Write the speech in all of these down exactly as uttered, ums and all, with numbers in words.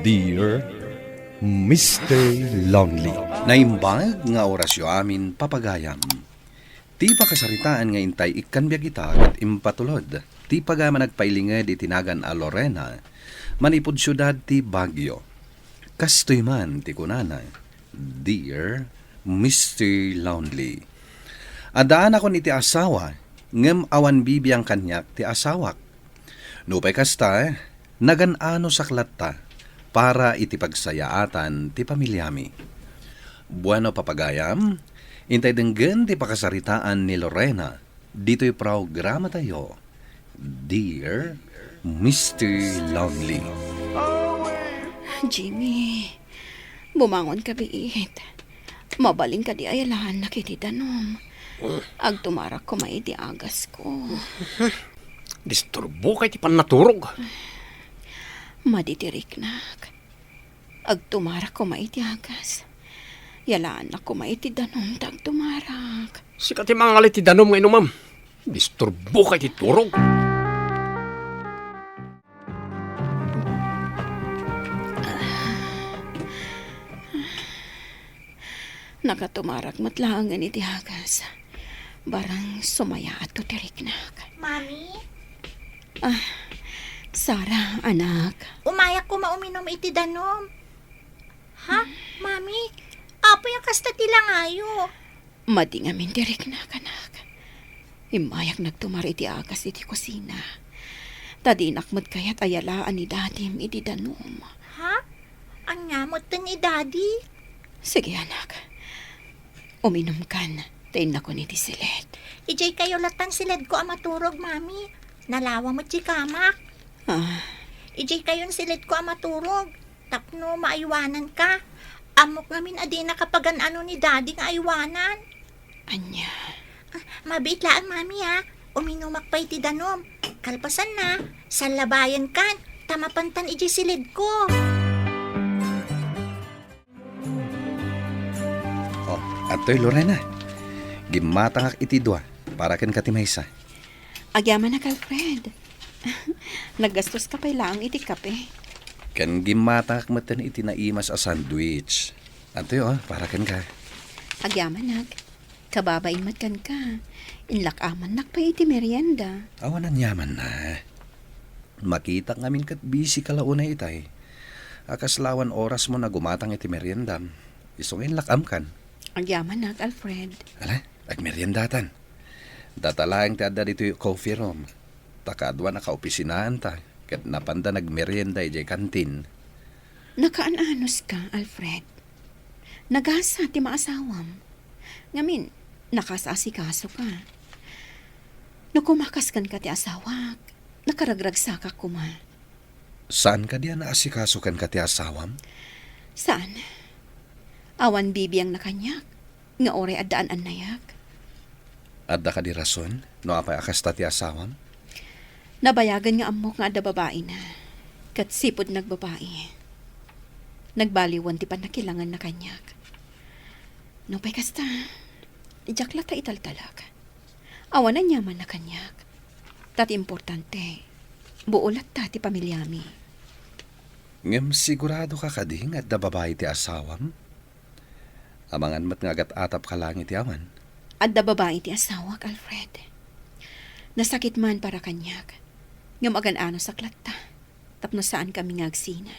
Dear Mister Lonely. Naimbag nga orasyo amin, papagayam. Ti pakasaritaan nga intay ikkan biag ita ket impatulod ti pagayam a nagpailinged iti nagan a Lorena, manipud siudad ti Baguio. Kastoy man ti kunana, "Dear Mister Lonely, addaanakon iti asawa, ngem awan bibiang kaniak ti asawak. Nupay kasta, nagan-anosak latta para iti pagsayaatan ti pamiliami." Bueno, papagayam, intay denggen ti pakasaritaan ni Lorena ditoy programatayo, Dear Mister Lonely. Jimmy, bumangon ka biit. Mabalin kadi a yalaannak iti danum. Agtumarak koma iti agasko. Disturbo ka iti pannaturog. Madi ti riknak. Agtumarak koma iti agas. Yalaannak koma iti danum ta agtumarak. Sika ti mangalay ti danum nga inumam. Disturbo ka iti turog. Nakatumarak met laengen iti agas. Barang sumayaatko ti riknak. Mami? Ah, Sara, anak. Umayak koma uminum iti danum. Ha? Mami? Apay a kasta ti langayo? Madi ngamin ti riknak, anak. Immayak nagtumar iti agas iti kusina. Ta dinak met kayat a yalaan ni Dadim iti danum. Ha? Ania metten ni Dadi? Sige, anak. Uminumkan, ta innakon iti siled. Idiay kayo latan siledko a maturog, Mami. Nalawa met ti kamak. Ah. Idiay kayon siledko a maturog. Tapno maaywananka. Ammok ngamin a dinaka pagan-ano ni Dadi nga aywanan. Ania? Ah, mabiit laeng, Mami, a. Uminumak pay ti danum. Kalpasanna, sallabayankan, ta mapantan idiay siledko. Oh, adtoy, Lorena. Gimmatangak iti dua, para kenka ti maysa. Agyamanak, Alfred. Naggastoska pay laeng iti kape. Ken gimmatangak metten iti naimas a sandwich. Adtoy, oh, para kenka. Agyamanak. Kababain met kenka. Inlak-amannak pay iti merienda. Awan aniamanna. Makitak ngamin ket busy ka la unay itay. A kasla awan orasmo a gumatang iti meriendam. Isu nga inlak-amkan. Agyamanak, Alfred. Ala, agmeriendatan. Data laeng ti adda ditoy coffee room. Ta kaduan a kaopisinaanta, ket napanda nagmerienda idiay kantin. Nakaan-anoska, Alfred. Nagasa ti maasawam. Ngamin, nakaas-asikasoka. No kumakas kenka ti asawak, nakaragragsakak koma. Saan kadi a naasikaso kenka ti asawam? Saan. Awan bibiangna kaniak nga uray addaan annayak. Adda kadi rason no apay a kasta ti asawam? Nabayagen nga ammok nga adda babaina, ket sipud nagbabai. Nagbaliwen ti pannakilanganna kaniak. Nupay kasta, diak latta italtalek. Awan aniamanna kaniak. Ta ti importante, buo latta ti pamiliami. Ngem sigurado ka kadi nga adda babai ti asawam? Amangan met nga agat-atap ka laeng iti awan. Adda babai ti asawak, Alfred. Nasakit man para kaniak. Ngem agan-anosak latta, tapno saankami nga agsina.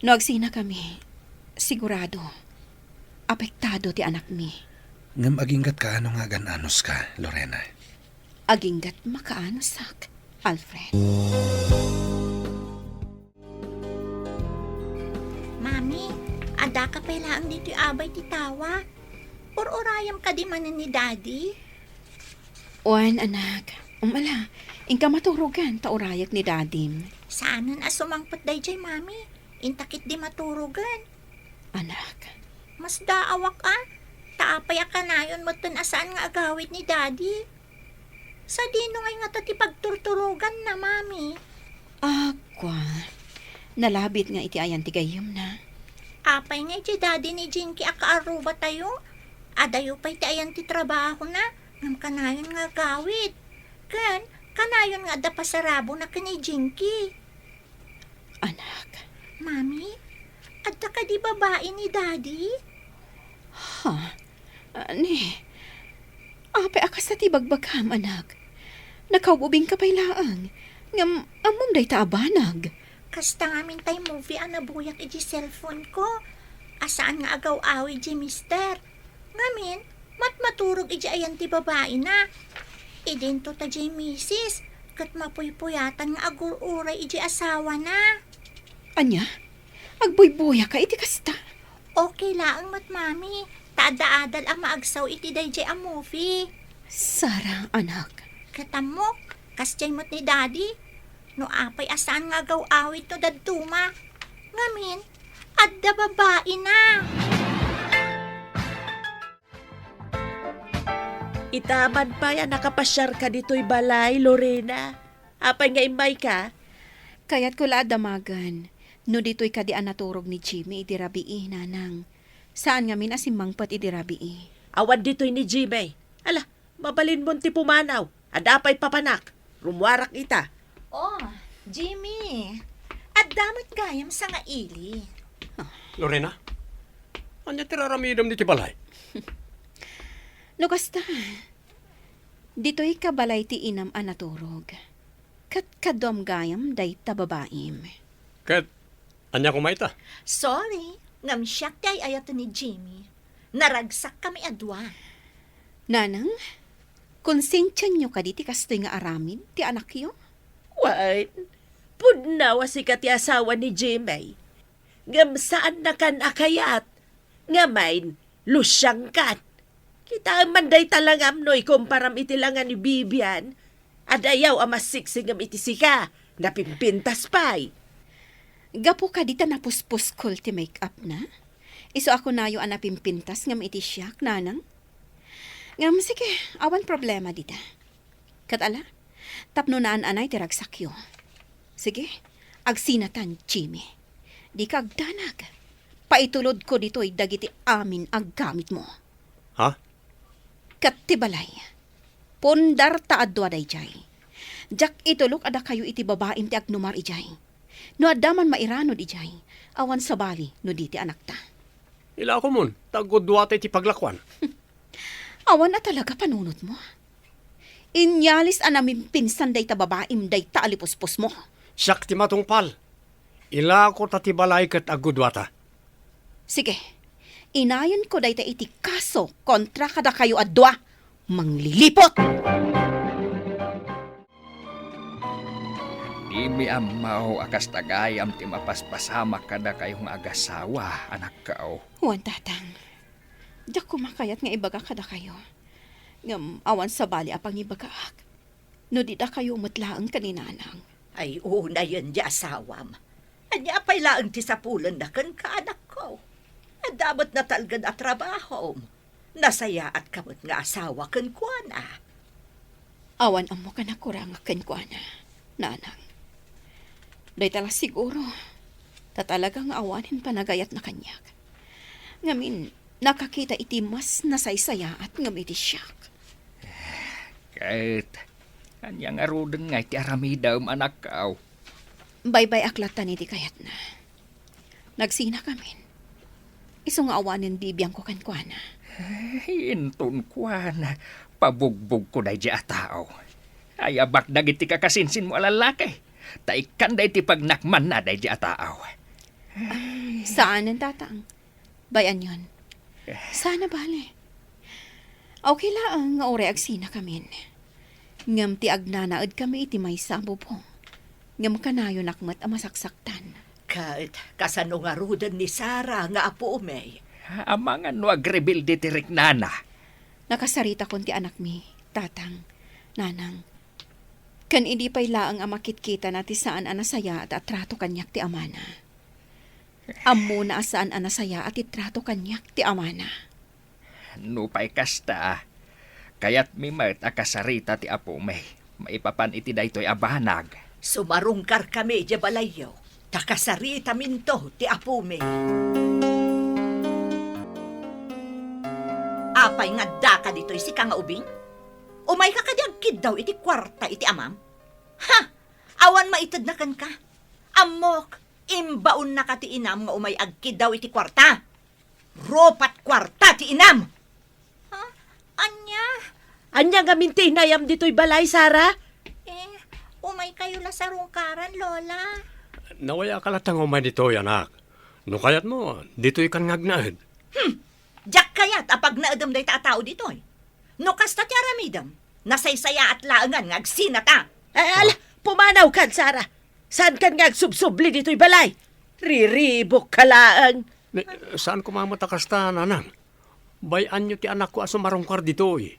No agsinakami, sigurado, apektado ti anakmi. Ngem aginggat kaano nga agan-anoska, Lorena? Aginggat makaanosak, Alfred. Mami, addaka pay laeng ditoy abay ti tawa. Ur-urayem kadi manen ni Daddy? Wen, anak. Um, ala, inka maturogan ta urayek ni Dadim. Saanen a sumangpet daydiay, Mami. Inta ketdi maturogan. Anak. Masdaawak a. Ta apay a kanayon metten a saan nga agawid ni Daddy? Sadino ngay ngata ti pagturturoganna, Mami? Agkua, nalabit nga iti ayan ti gayyemna. Apay nga iti Daddy ni Jinky a kaarrubatayo? Adayo pay ti ayan ti trabahona, ngem kanayon nga agawid. Ken, kanayon nga adda pasarabona ken ni Jinky. Anak, Mami, adda kadi babai ni Daddy? Ha? Ani? Apay a kasta ti ibagbagam, anak? Nakaub-ubingka pay laeng. Ngem ammom dayta a banag. Kasta ngamin tay movie a nabuyak iti cellphone ko. A saan nga agaw-awid diay mister. Ngamin, matmaturog idiay ayan ti babaina. Idinto ta diay misis, ket mapuypuyatan nga agur-uray idiay asawana. Ania? Agbuybuya ka iti kasta? Okay laeng met, Mami. Ta adda adal a maagsaw iti daydiay a movie. Sara, anak. Ket ammok, kasdiay met ni Daddy. No apay a saan nga agaw-awid no dadduma. Ngamin, adda babaina. Ita man pay a nakapasiarka ditoy balay, Lorena. Apay nga immayka? Kayatko la a damagen no ditoy kadi a naturog ni Jimmy idi rabii, nanang. Saan ngamin a simmangpet idi rabii. Awan ditoy ni Jimmy. Ala, mabalinmon ti pumanaw. Adda pay papanak. Rummuarak ita. Oh, Jimmy. Adda met gayam sangaili. Lorena, ania ti raramidem ditoy balay? No kasta, ditoy ka balay ti inam a naturog. Ket kaduam gayam dayta babaim. Ket ania koma ita? Sorry, ngem siak ti ay-ayaten ni Jimmy. Naragsakkami a dua. Nanang, konsensianyo kadi ti kastoy nga aramid ti anakyo? Wen, pudno a sika ti asawa ni Jimmy. Ngem saannakan a kayat. Ngamin, lusiangkan. Kitaem man dayta langam no ikumparam iti langa ni Vivian. Adayaw a masiksingem iti sika, napimpintas pay. Gapu kadi ta napuspuskol ti make-up na? Isu a kunayo a napimpintas ngem iti siak, nanang? Ngem sige, awan problema dita. Ket ala, tapno naan-anay ti ragsakyo. Sige, agsinatan, Jimmy. Dika agdanag. Paitulodko ditoy dagiti amin a gamitmo. Ha? Ket ti balay, pundar ta a dua daydiay. Diak itulok a dakayo iti babaim ti agnumar idiay. No adda man mairanod idiay, awan sabali no di ti anakta. Ilakomon, ta agguduatay ti paglakuan. Awan a talaga panunotmo. Inyalis a namimpinsan dayta babaim dayta a lipuspusmo. Siak ti matungpal. Ilako ta ti balay ket agguduata. Sige, inayenko dayta iti kaso kontra kadakayo a dua. Mangliliput! Dimi ammo a kasta gayam ti mapaspasamak kadakayo nga agasawa, anakko. Wen, Tatang. Diak koma kayat nga ibaga kadakayo. Ngem awan sabali a pangibagaak no di dakayo met laeng ken ni Nanang. Ay, unayen ti asawam. Ania pay laeng ti sapulenna kenka, anakko? Adda met natalgen a trabahom. Nasayaatka met nga asawa kenkuana. Awan ammok a nakurangak kenkuana, Nanang. Dayta la siguro, ta talaga nga awanen panagayatna kaniak. Ngamin, nakakita iti mas nasaysayaat ngem iti siak. Ket, ania ngaruden nga iti aramidem, anakko? Baybay-ak latta iti kayatna. Nagsinakamin. Isu nga awanen bibiangko kenkuana. Ay, inton kuana, pabugbogko daydi a tao. Ayabak dagiti kakasinsinmo a lallaki, ta ikkanda iti pagnakmanna daydi a tao. Saanen, Tatang. Bay-anyon. Sana bale. Okay laeng nga uray agsinakamin. Ngem ti agnanaedkami iti maysa a bubong. Ngem kanayonak met a masaksaktan. Ket kasano ngaruden ni Sara nga apomi? Amangan no agrebelde ti riknana. Nakasaritakon ti anakmi, Tatang, Nanang. Ken idi pay laeng a makitkitana ti saan a nasayaat a trato kaniak ti amana. Ammona a saan a nasayaat ti trato kaniak ti amana. Nupay kasta, kayatmi met a kasarita ti apomi maipapan iti daytoy a banag. Sumarungkarkami idiay balayyo, ta kasaritaminto ti apomi. Apay nga addaka ditoy, sika nga ubing? Umayka kadi agkiddaw iti kuarta iti amam? Ha! Awan maitedna kenka. Ammok, Imbaonnaka ti inam nga umay agkiddaw iti kuarta. Rupat kuarta ti inam! Ha? Ania? Ania ngamin ti inayam ditoy balay, Sara? Eh, umaykayo la sarungkaran, Lola. Nawayaak latta nga umay ditoy, anak. No kayatmo, ditoykan nga agnaed. Hmm. Diak kayat a pagnaedem dayta a tao ditoy. No kasta ti aramidem, nasaysayaat laengen nga agsinata. Eh, ala, pumanawkan, Sara. Saankan nga agsubsubli ditoy balay? Riribukka laeng. Ni, saan koma met a kasta, Nanang. Bay-anyo ti anakko a sumarungkar ditoy.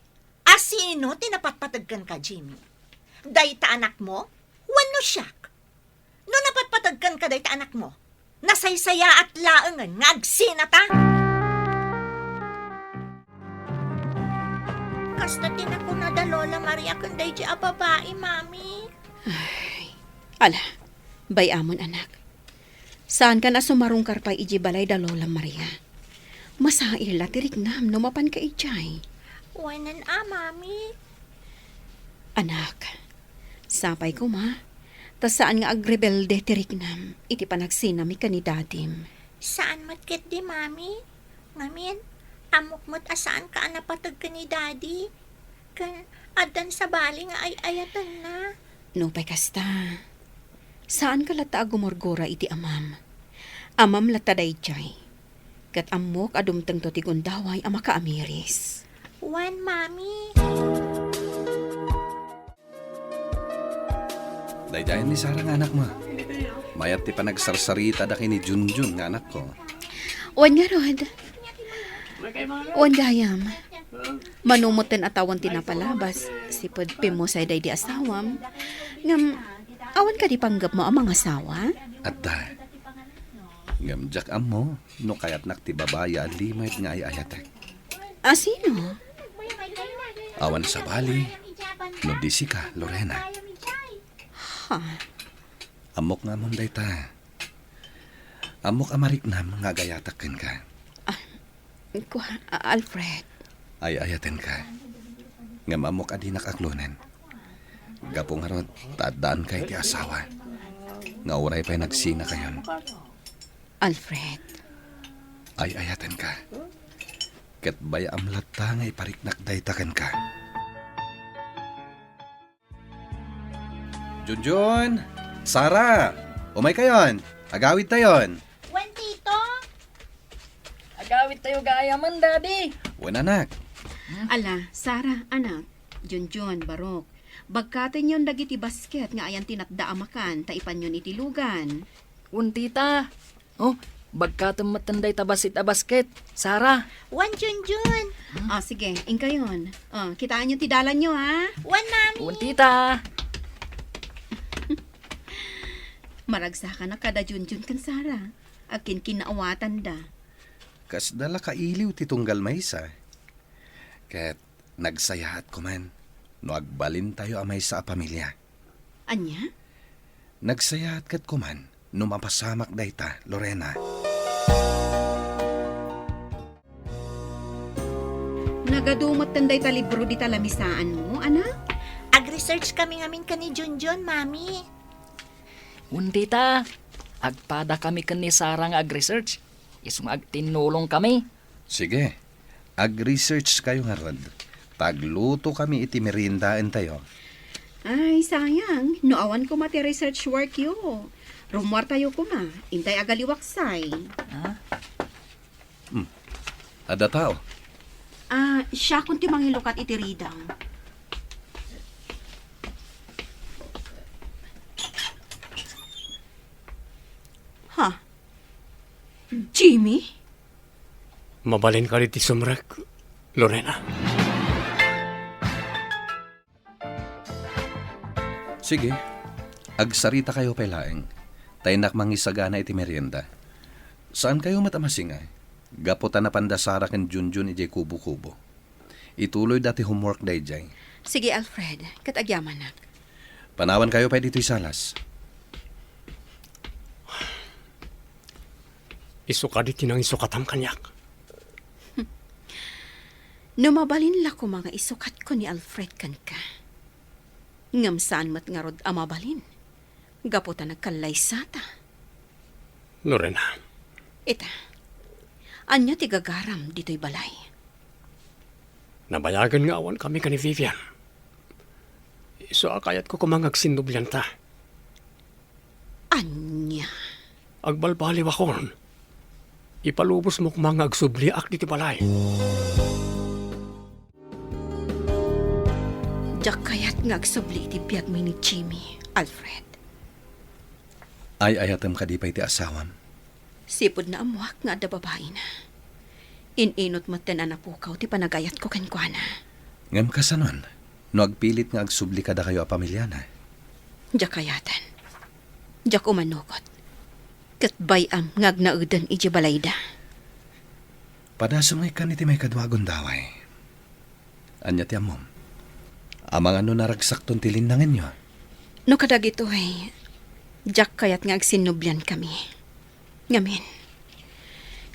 A sino ti napatpateg kenka, Jimmy? Dayta anakmo? Wenno siak? No napatpateg kenka dayta anakmo, nasaysayaat laengen nga agsinata. Kasta ti nakuna da Lola Maria ken daydi a babai, Mami. Ay, ala, bay-amon, anak. Saankan a sumarungkar pay idiay balay da Lola Maria. Masair la ti riknam no mapanka idiay. Wen a, Mami. Anak, sapay koma, ta saan nga agrebelde ti riknam iti panagsinami ken ni Dadim. Saan met ketdi, Mami. Ngamin, ammok met a saanka a napateg ken ni Daddy. Ken addan sabali nga ay-ayatenna. Nupay kasta, saanka latta a gumurgura iti amam. Amam latta daydiay. Ket ammok a dumtengto ti gundaway a makaamiris. Wen, Mami. Daydiayen ni Sara nga anakmo. Mayat ti panagsarsaritada ken ni Junjun nga anakko. Wen ngarud. Wen gayam. Mano metten a tawen ti napalabas, sipud pimmusay daydi asawam. Ngem, awan kadi panggepmo a mangasawa? Adda. Ngem diak ammo no kayatnak ti babai a limed nga ay-ayatek. A sino? Awan sabali, no di sika, Lorena. Ha? Ammok nga ammom dayta. Ammok a mariknam nga agayatak kenka. Ah, kua, A-, Alfred. Ay-ayatenka. Ngem ammok a dinak aklonen. Gapu ngarud, ta addaanka iti asawa. Nga uray pay nagsinakayon. Alfred. Ay-ayatenka. Ket bay-am latta nga ipariknak dayta kenka. Junjun! Sara! Umaykayon! Agawidtayon! Wen, Tito? Agawidtayo gayamen, Daddy. Wen, anak. Ala, Sara, anak. Junjun, Barok. Bagkatenyon dagiti basket nga ayan ti natda a makan, ta ipanyon iti lugan. Wen, Tita. Oh, bagkatem metten dayta bassit a basket, Sara. Wen, Junjun. Ah, sige, inkayon. Oh, kitaenyo ti dalanyo, ha? Wen, Mami. Wen, Tita. Maragsakanak kada Junjun ken Sara. Agkinkinnaawatanda. Kasda la kailiw ti tunggal maysa. Ket nagsayaat koman no agbalintayo a maysa a pamilia. Ania? Nagsayaat ket koman no mapasamak dayta, Lorena. Nagadu metten dayta libro dita lamisaanmo, anak? Ag-research kami ngamin ken ni Junjun, Mami. Wen, Tita, agpadakami ken ni Sara nga ag-research. Isu nga agtinnulongkami. Sige, ag-researchkayo ngarud. Ta aglutokami iti meriendaentayo. Ay, sayang. No awan koma ti research workyo. Rummuartayo koma. Intay agaliwaksay. Ah? Hmm. Adda tao. Ah, siakon ti mangilukat iti ridaw. Ha? Jimmy? Mabalin kadi ti sumrek, Lorena? Sige, agsaritakayo pay laeng. Ta innak mangisagana iti merienda. Saankayo met a masingay. Gapu ta napanda Sara ken Junjun idiay kubo-kubo. Ituloyda ti homework daydiay. Sige, Alfred, ket agyamanak. Panawankayo pay ditoy salas. Isu kadi ti nangisukatam kaniak. No mabalin la koma nga isukatko ni Alfred kenka. Ngem saan met ngarud a mabalin. Gapu ta nagkallaysata. Lorena. Ita, ania ti gagaram ditoy balay? Nabayagen nga awan kami ken ni Vivian. Isu a kayatko koma nga agsinnublianta. Ania? Agbalbaliwakon. Ipalubosmo koma nga agsubliak ditoy balay. Diak kayat nga agsubli iti biagmi ni Jimmy, Alfred. Ay-ayatem kadi pay ti asawam? Sipud naammoak nga adda babaina. In-inut metten a napukaw ti panagayatko kenkuana. Ngem kasanoan, no agpilit nga agsubli kadakayo a pamiliana? Diak kayaten. Diak umanugot. Ket bay-am nga agnaeden idiay balayda. Padasem nga ikkan iti maikadua a gundaway. Ania ti ammom? Amangan no naragsakton ti linnangenyo? No kadagitoy, diak kayat nga agsinnubliankami. Ngamin,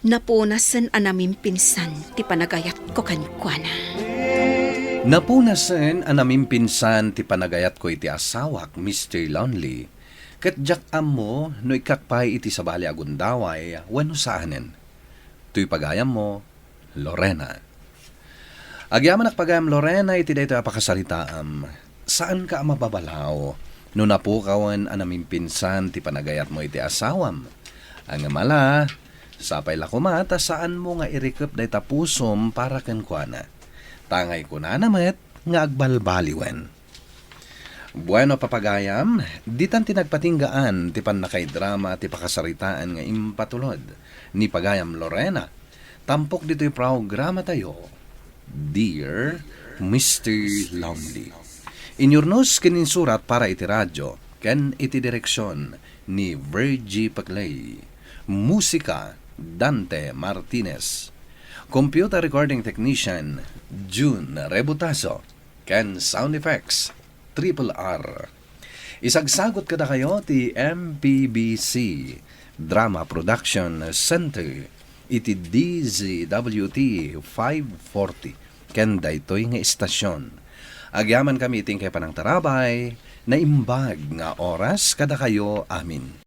napunasen a namimpinsan ti panagayatko kenkuana. Napunasen a namimpinsan ti panagayatko iti asawak, Mister Lonely, ket diak ammo no ikkak pay iti sabali a gundaway wenno saanen. Toy pagayammo, Lorena. Agyamanak pagayam, Lorena, iti daytoy a pakasaritaam. Saanka a mababalaw no napukawen a namimpinsan ti panagayatmo iti asawam. Ngem ala, sapay la koma ta saanmo nga irikep dayta pusom para kenkuana. Ta ngay kunana met nga agbalbaliwen. Bueno, papagayam, ditan ti nagpatinggaan ti pannakaidrama ti pakasaritaan nga impatulod ni pagayam Lorena, tampok ditoy programatayo, Dear Mister Lonely. Inyurnos ken insurat para iti radyo ken iti direksion ni Virgie Paclay. Musika, Dante Martinez. Computer recording technician, June Rebutazo. Ken sound effects, Triple R. Isagsagot kadakayo ti M P B C Drama Production Center iti D Z W T five forty ken daytoy nga istasyon. Agyamankami iti inkay panangtarabay, naimbag nga oras kadakayo amin.